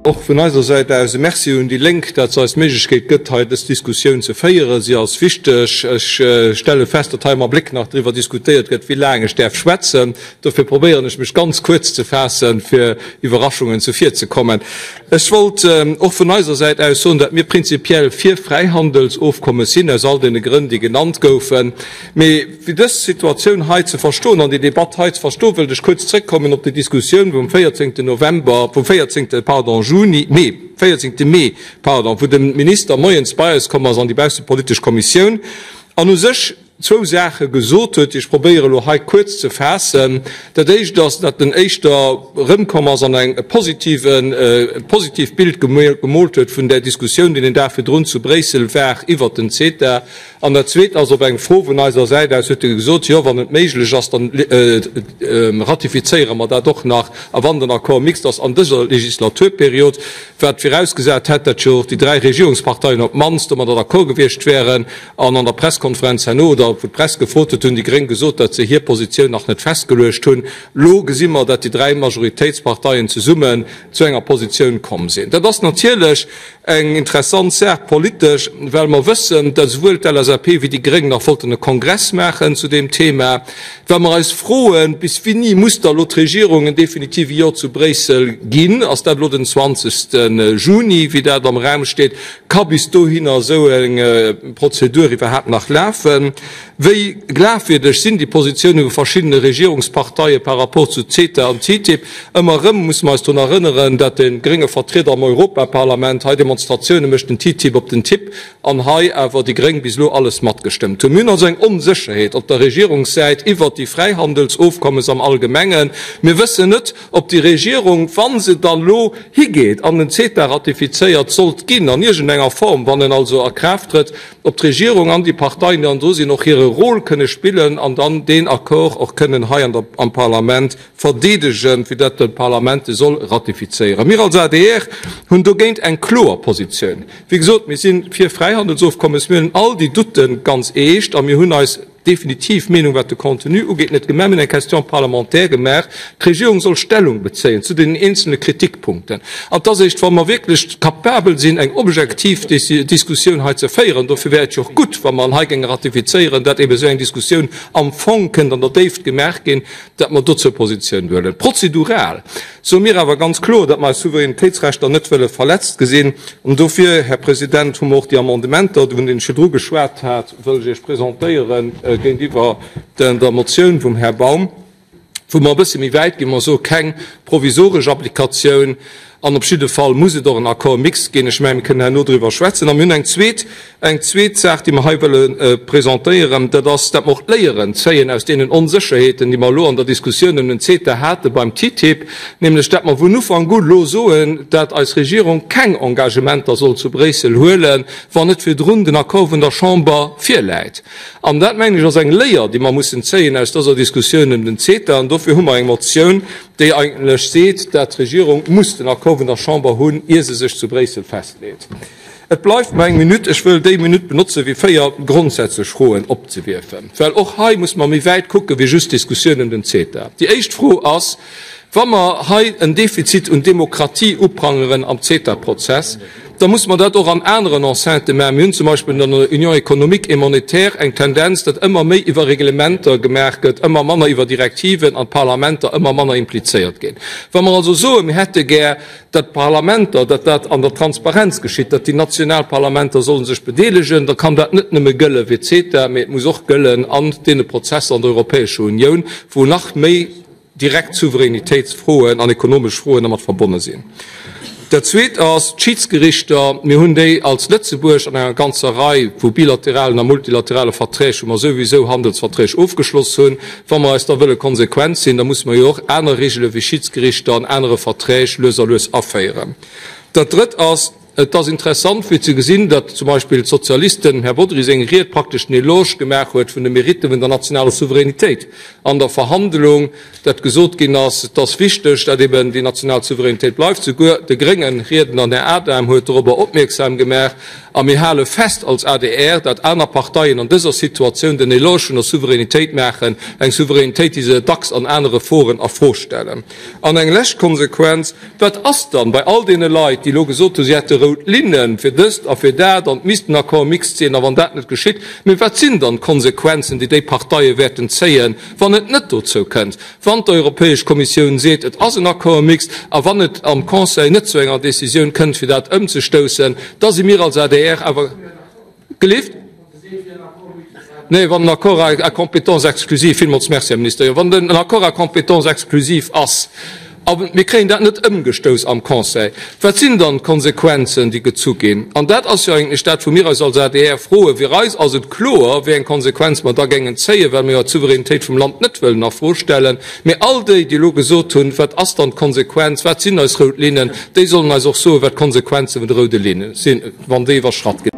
Och vun eiser Säit aus e Merci un déi Lénk, dat se eis d'Méiglechkeet gëtt, hei dës Diskussioun ze féieren. Si ass wichteg. Ech stelle fest, datt hei am Abléck nach driwwer diskutéiert gëtt, wéi laang ech däerf schwätzen. Dofir probéieren ech, mech ganz kuerz ze faassen, fir Iwwerraschungen zuvirzekommen. Ech wollt och vun eiser Säit aus soen, datt mir prinzipiell fir Fräihandelsofkommes sinn, aus all deene Grënn, déi genannt goufen. Mee fir dës Situatioun hei ze verstoen an déi Debatt hei ze verstoen, wëllt ech kuerz zréckkommen op déi Diskussioun vum 14. November, vum 14., pardon, Juni, Mee, 14. Mee, pardon, wou de Minister moies bei eis komm ass an déi baussepolitesch Kommissioun an u sech zwou Saache gesot huet, déi ech probéiere elo hei kuerz ze faassen. Dat Éischt ass, datt en éischter erëmkomm ass an eng positiven, e positiivt Bild gemoolt huet vun där Diskussioun, déi den Dag virdrun zu Bréissel war iwwert den CETA. An dat Zweet ass, op eng Fro vun eiser Säit aus huet e gesot, jo, wann et méiglech ass, da ratifizéiere mer dat och nach, a wann den Accord mixte ass an dëser Legislaturperiod, wat virausgesat hätt, datt jo och déi dräi Regierungsparteien op d'mannst domadder d'accord gewiescht wäeren. An an der Presskonferenz herno, oder wou d'Press gefrot huet, hunn déi Gréng gesot, datt se hir Positioun nach net festgeluecht hunn. Elo gesi mer, datt déi dräi Majoritéitsparteien zesummen zu enger Positioun komm sinn. Dat ass natierlech Eng interessant Saach politesch, well mer wëssen, datt esouwuel d'LSAP wéi déi Gréng nach wollten e Kongress maachen zu deem Thema, well mer eis froen, bis wéini muss da elo d'Regierung en definitive Jo zu Bréissel ginn? Ass dat elo den 20. Juni, wéi dat am Raum steet? Ka bis dohinner esou eng Prozedur iwwerhaapt nach lafen? Wéi glafwierdeg sinn déi Positioune vu verschiddene Regierungsparteie par rapport zu CETA an TTIP? Ëmmer erëm musse mer eis drun erënneren, dat de grénge Vertrieder am Europaparlament hei Demonstratioune mécht, den TTIP op den Tipp, an hei awer déi Gréng bis elo alles matgestëmmt hunn. Mir hunn also eng Onsécherheet op der Regierungssäit iwwert déi Fräihandelsofkommes am Allgemengen. Mir wëssen net, ob déi Regierung, wa se dann elo higeet an den CETA ratifizéiert sollt ginn an iergendenger Form, wann en also a Kraaft trëtt, ob d'Regierung an déi Parteien, déi dann do sinn, och hire Rôle kënne spillen an dann deen Accord och kënnen hei an der, am Parlament verdeedegen, fir dat de Parlament e soll ratifizéieren. Mir als adr hunn dogéint eng kloer Positioun. Wéi gesot, mir si fir Fräihandelsofkommes, mir huelen all déi Doute ganz eescht a mir hunn eis, definitiv Meenung wat de Contenu ugeet net gemaach. Mir hunn eng Question parlementaire gemaach. D'Regierung soll Stellung bezéien zu deenen eenzele Kritikpunkten. An et ass eréischt, wa mer wierklech capabel sinn, eng objektiv Diskussioun hei ze féieren, dofir wär et jo och gutt, wa mer en hei géinge ratifizéieren, dat ebe esou eng Diskussioun am Fong kënnt an der Déift gemaach ginn, dat mer dozou Positioun huelen. Prozedural soe mir awer ganz kloer, datt mer eis Souveränitéitsrechter net wëlle verletzt gesinn. An dofir, Här President, hu mer och déi Amendementer, vun deenen ech virdru geschwat hat, wëll ech Iech presentéieren géintiwwer der Motioun vum Här Baum, wou mer e bësse méi wäit ginn. Mer soe keng provisoresch Applikatioun an op jidde Fall muss et och en Accord mixte ginn. Ech mengen, mir kënnen herno driwwer schwätzen. A mir hunn eng zweet, eng zweet Saach, déi mer hei wëlle presentéieren, dat ass, dat mer och d'Léieren zéien aus deenen Onsécherheeten, déi mer elo an der Diskussioun ëm den CETA hate beim TTIP, nämlech dat mer vun Ufank u elo soen, dat eis Regierung keng Engagementer soll zu Bréissel huelen, wann net virdrun den Accord vun der Chamber virläit. An dat, mengen ech, ass eng Léier, déi mer mussen zéien aus dëser Diskussioun ëm den CETA. An dofir hu mer eng Motioun, déi eigentlech seet, dat d'Regierung muss den Accord vun der Chamber hunn, ier se sech zu Bréissel festleet. Et bleift mer eng Minutt. Ech wëll déi Minutt benotzen, fir 4 grondsätzlech Froen opzewierfen, well och hei muss mer méi wäit kucke wéi just d'Diskussioun ëm den CETA. Déi éischt Fro ass, Wa mer hei en Defizit un Demokratie uprangeren am CETA-Prozess, da musse mer dat och an aneren Enceintë maachen. Mir hunn zum Beispill an der Union économique et monétaire eng Tendenz, datt ëmmer méi iwwer Reglementer gemaach gëtt, ëmmer manner iwwer Direktiven an d'Parlamenter ëmmer manner implizéiert ginn. Wa mer also soen, mir hätte gär, datt d'Parlamenter, datt dat an der Transparenz geschitt, datt déi national Parlamenter solle sech bedeelegen, da kann dat net nëmme gëlle fir CETA, mee et muss och gëllen an deene Prozesser an der Europäescher Unioun, wou nach méi direkt Souveränitéitsfroen an ekonomesch Froen dermat verbonne sinn. Dat Zweet ass d'Schidsgerichter. Mir hunn déi als Lëtzebuerg an enger ganzer Rei vu bilateralen a multilaterale Verträg, wou mer souwisou Handelsverträg ofgeschloss hunn. Wa mer eis da wëlle konsequent sinn, da musse mer jo och aner Regele wéi Schidsgerichter an anere Verträg lues a lues aféieren. Dat Drëtt ass. Et ass interessant fir ze gesinn, datt zum Beispill d'Sozialisten, dem Här Bodry seng Ried praktesch den Eloge gemaach huet vun de Mérite vun der nationaler Souveränitéit an der Verhandlung, datt gesot ginn ass, et ass wichteg, datt eben déi national Souveränitéit bleift. Souguer de grénge Riedner, den Här Adam, huet dorobber opmierksam gemaach. A mir hale fest als adr, datt aner Parteien an dëser Situatioun den Eloge vun der Souveränitéit maachen, eng Souveränitéit, déi se dacks an anere Foren a Fro stellen. An eng lescht Konsequenz, Wat ass dann bei all deene Leit, déi elo gesot hunn, si hätte rout Linne fir dëst a fir dat an et misst en Accord mixte sinn a wann dat net geschitt, mee wat sinn dann d'Konsequenzen, déi déi Parteie wäerten zéien, wann et net dozou kënnt, wann d'Europäesch Kommissioun seet, et ass en Accord mixte a wann et am Conseil net zu enger Décisioun kënnt, fir dat ëmzestoussen, da si mir als adr awer gelift. Nee, wann en Accord à compétence exclusive, villmools Merci, Här Minister, jo, wann en Accord à compétence exclusive ass a mir kréien dat net ëmgestouss am Conseil, wat sinn dann d'Konsequenzen, déi gezu ginn? An dat ass jo eigentlech dat, wou mir eis als adr froen. Fir eis ass et kloer, wéi eng Konsequenz mer da géingen zéien, well mir jo d'Souveränitéit vum Land net wëllen a Fro stellen. Mee all déi, déi elo gesot hunn, wat ass dann d'Konsequenz, wat sinn eis rout Linnen, déi sollen eis och soen, wat d'Konsequenze vun de roude Linne sinn, wann déi iwwerschratt ginn.